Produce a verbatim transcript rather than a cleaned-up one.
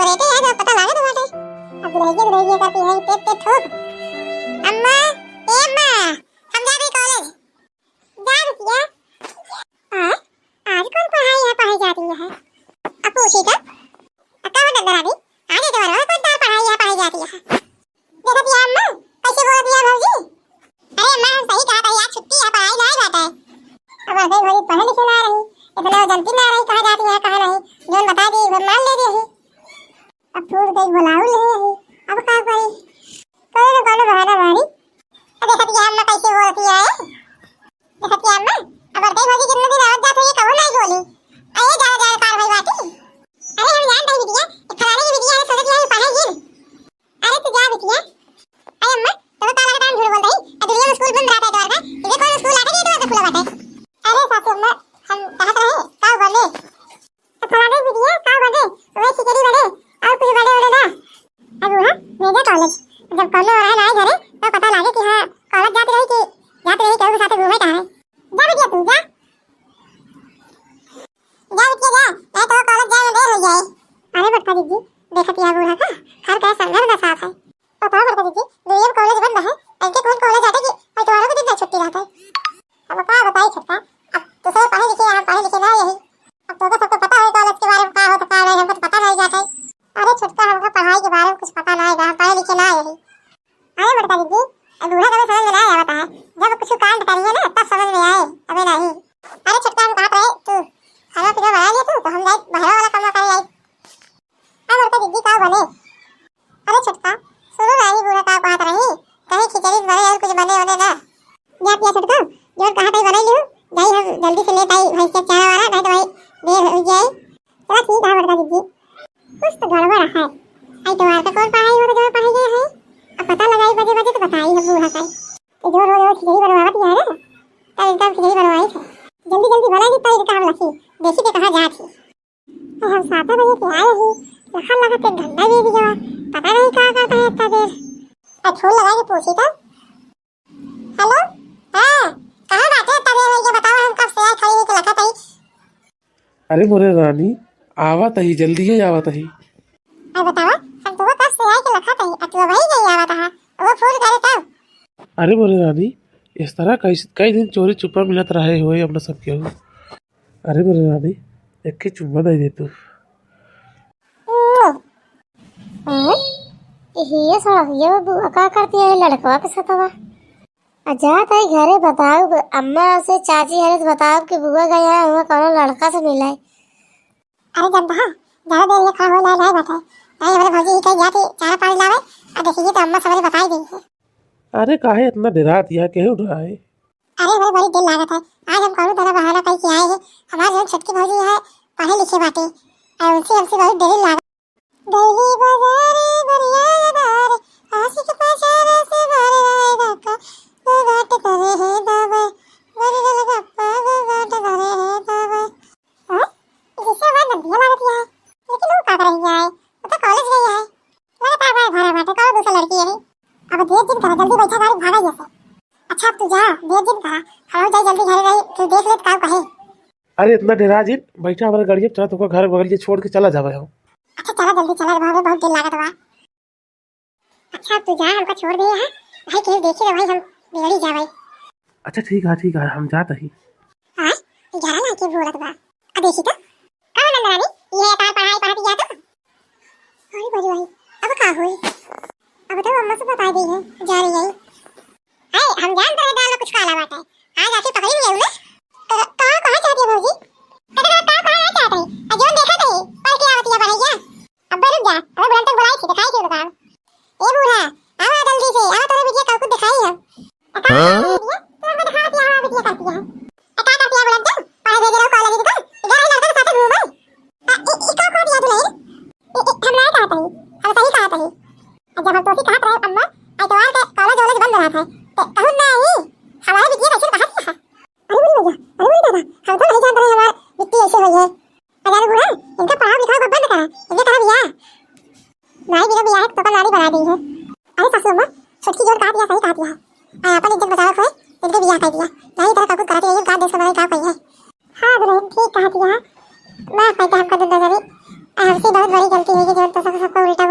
तो बेटे, यार, जब पता लागे तो बाटे। अब दुलहिया, दुलहिया करती है, तेज, तेज थूक। अम्मा, ए अम्मा, हम जा रहे कॉलेज। जा बिटिया। हाँ, आज कौन पढ़ाई है पढ़ाई जाती है? अब पूछी तो? अब का हो नंदरानी? आज तो बरवा कौन तार पढ़ाई है पढ़ाई जाती है? देखत या अम्मा, कैसे बोलत या भौजी? अरे अम्मा, हम सही कहत है, आज छुट्टी है, पढ़ाई नाई बाटे। अब अगर भौजी पढ़े लिखे ना रही, इतना जनती ना रही, कहाँ जाती है, कहाँ नहीं, जौन बता दी, वो मान ले रही। अब फूल गई, बुलाऊ ले रही, अब का करी? कौनो न कौनो बहाना मारी। अब देखत या अम्मा, कैसे बोलत या है? देखत या अम्मा, अब बड़कई भौजी कितना दिन आवत जात है, ये कहूँ नाई बोली। अरे ज्यादा जानकार भई बाटी। अरे हम जानत है बिटिया, ये फलाने की बिटिया है, सोचत है पढ़ाई गिन। अरे तू जा बिटिया। अरे अम्मा, तब का लगता है झूठ बोल रही? ए दुनिया में स्कूल बंद रहता है द्वार का, इधर कौन स्कूल आता है, ये द्वार का खुला बाटे। अरे सासू अम्मा, हम कहत रहे, का बने? तो फलाने बिटिया, का बने? वही खिचड़ी बने, और कुछ बने उन्हें ना। अब बूढ़ा, भेजा कॉलेज। जब कौनो रहे ना आए घरे, तो पता लागे कि हाँ, कॉलेज जाती रही कि जाती रही, केहू के साथे घूमे टहरे। जा बिटिया तू, जा। जा बिटिया जा, नहीं तो कॉलेज जाए में देर हो जाए। अरे बड़का दीदी, देखत या बूढ़ा का, घर का संघर्ष का साथ है। बताओ बड़का दीदी, दुनिया में कॉलेज बंद है, इनके कौन कॉलेज जाते कि इतवारों के दिन ना छुट्टी रहता है। अब का बताई छोटका, अब दूसरे पढ़े लिखे, हम पढ़े लिखे ना यही। अब तो सबको पता है कॉलेज के बारे में, का होता का नहीं, हमको तो पता नहीं जाता है। अरे छोटका, हमको पढ़ाई के बारे में कुछ पता नहीं बा, हम पढ़े लिखे ना यही। अरे बड़का दीदी, अब बूढ़ा कभी समझ में ना आवता है, जब कुछ कांड करिए ना तब समझ में आए, अबे नहीं। अरे छोटका, हम कहत रहे तू खाना पीना बना लिए तू, तो हम जाए बहरा वाला काम करे आई। अरे बड़का दीदी का बने? अरे छोटका, सुनो ना, अभी बूढ़ा का कहत रही, कहीं खिचड़ी बने और कुछ बने होने ना। जा पिया छोटका, जो कहा था बनाई लियो, जाई हम जल्दी से लेत आई भैंस के चारा वारा, नहीं तो भाई देर हो जाए। चला ठीक है बड़का दीदी, कुछ तो गड़बड़ है। आई तो का कौन पढ़ाई हो तो जो पढ़ाई गया है, अब पता लगाई बजे बजे तो बताई हम बूढ़ा का। तो जो रोज रोज खिचड़ी बनवावत है ना, तब इनका खिचड़ी बनवाई थे। जल्दी जल्दी बनाई, तब इनका हम लखी, देखी के कहाँ जात ही। हम सात बजे के आए ही, यहाँ लगा एक घंटा बीत गया, पता नहीं का करता है इतना देर। अब फोन लगा के पूछी तो। हेलो, हाँ, कहाँ बाटे इतना देर हो गया, बताओ, हम कब से आए खड़ी हुई के लखत हई। अरे मोरे रानी, आवत ही, जल्दी ही आवत ही। अरे बताओ, हम तो कब से आए के लखत हई, अब तो वही नहीं आवत है, वो फोन करे तब। अरे मोरे रानी, इस तरह कई, कई दिन चोरी चुप्पा मिलत रहे हुए अपना सब केहू। अरे मोरे रानी, एक के चुम्मा दे दे तू। हम्म, ये सड़क, ये बुआ का करती है लड़कवा के सतवा? आ जात है घरे बताओ, अम्मा से चाची हरे से बताओ कि बुआ गया है, हुआ कौनो लड़का से मिला है। अरे जब हाँ, ज्यादा देर ये खड़ा हो जाए रहे बैठे, नहीं हमारे भौजी ही कहीं जाके चारा पानी लावे, और देखिए तो अम्मा सवेरे बताई देंगे। अरे काहे इतना डरात या, केहू डराए? अरे, हमें बड़ी देर लागत है। आज हम कौनो तरह बहाना कई के आए हैं। हमार जौन छोटकी भौजी है, पढ़े लिखे बाटे। और उनसे हमसे बहुत देर लागत। गइली बाजारे गोरिया अनार, आशिक बाजारे से मारे आए धक्का, दो घाट धरे है दावे, गोरी गोलगप्पा, दो घाट धरे है दावे। हाँ? ये कैसे आवाज नंदिया लागत है? लेकिन वो का कर रही है? वो तो कॉलेज गई है। लगता है भाई भरा बाटे, कौनो दूसरा लड़की है। अब देर जिन करा, जल्दी बैठा गाड़ी भागा जैसे। अच्छा, अब तू जा, देर जिन करा, हम जाई जल्दी घरे रही, तू देख ले तो का कहे। अरे इतना डेरा जिन, बैठा हमारे गाड़ी में, चला तुमको घर बगल के छोड़ के चला जावे हम। अच्छा चला जल्दी चला, बहुत बहुत देर लागत बा। अच्छा अब तू जा, हमका छोड़ दे यहाँ, भाई केहू देखी तो भाई हम बिगड़ी जावे। अच्छा ठीक है, ठीक है, हम जात ही। हाँ, ग्यारह लाख के बोलत बा। अब देखी तो, कौन नंदरानी, ये तार पढ़ाई पढ़त गया तो? अरे बड़ी भाई, अब का होई? अब तो अम्मा से बताई दी है, जा रही है। अरे, हम जानत रहे गाँव में कुछ काला बाटे। आज आके पकड़ी लिया उन्हें। तो कहाँ, कहाँ चाहती है भौजी? कहाँ, कहाँ, कहाँ चाहत है? आ, जोन देखत है, पढ़ के आवत है पढ़ाई क्या? अब्बे रुक जा, अबे बुलंद तक बुलाई थी, दिखाई थी दुकान। ए बूढ़ा, आवा जल्दी से, आवा तोरे बिटिया का कुछ दिखाई है। आ, कहाँ, हाँ? कहाँ बिटिया? तू हमको दिखावत है, आवा बिटिया करती है। आ, का करती है बुलंद तू? पढ़े भेजे रहो कॉलेज की तो, इधर आई लड़का के साथ घूमे। आ, ई, ई का कह दिया तूने? ई, ई, हम ना कहत हई, हम सही कहत हई। आ, जब हम तोसी कहत रहे अम्मा, इतवार के कॉलेज वॉलेज बंद रहत है, तो कहूँ ना आई, हमारे बिटिया कैसे कहत है? अरे बोली भैया, अरे बोली दादा, हम तो नहीं जानते रहे हमारे बिट्टी ऐसे हुई है। आ, जाने बूढ़ा, इनका पढ़ाओ लिखाओ बंद करा, इनके करा बिया। नाई बिना बिया है तो का नारी बना दी है। अरे सासू अम्मा, छोटकी जोर कहत या सही कहत या। आ, अपन इज्जत बचावे खोए, इनके बिया कर दिया। नहीं तरह का कुछ कहते हैं, का देश हमारे का कोई है। हाँ दुल्हन, ठीक कहत या। माफ कर दे हमका दुनिया जाने। आपसे बहुत बड़ी गलती है कि जो तो सब, सबको उल्टा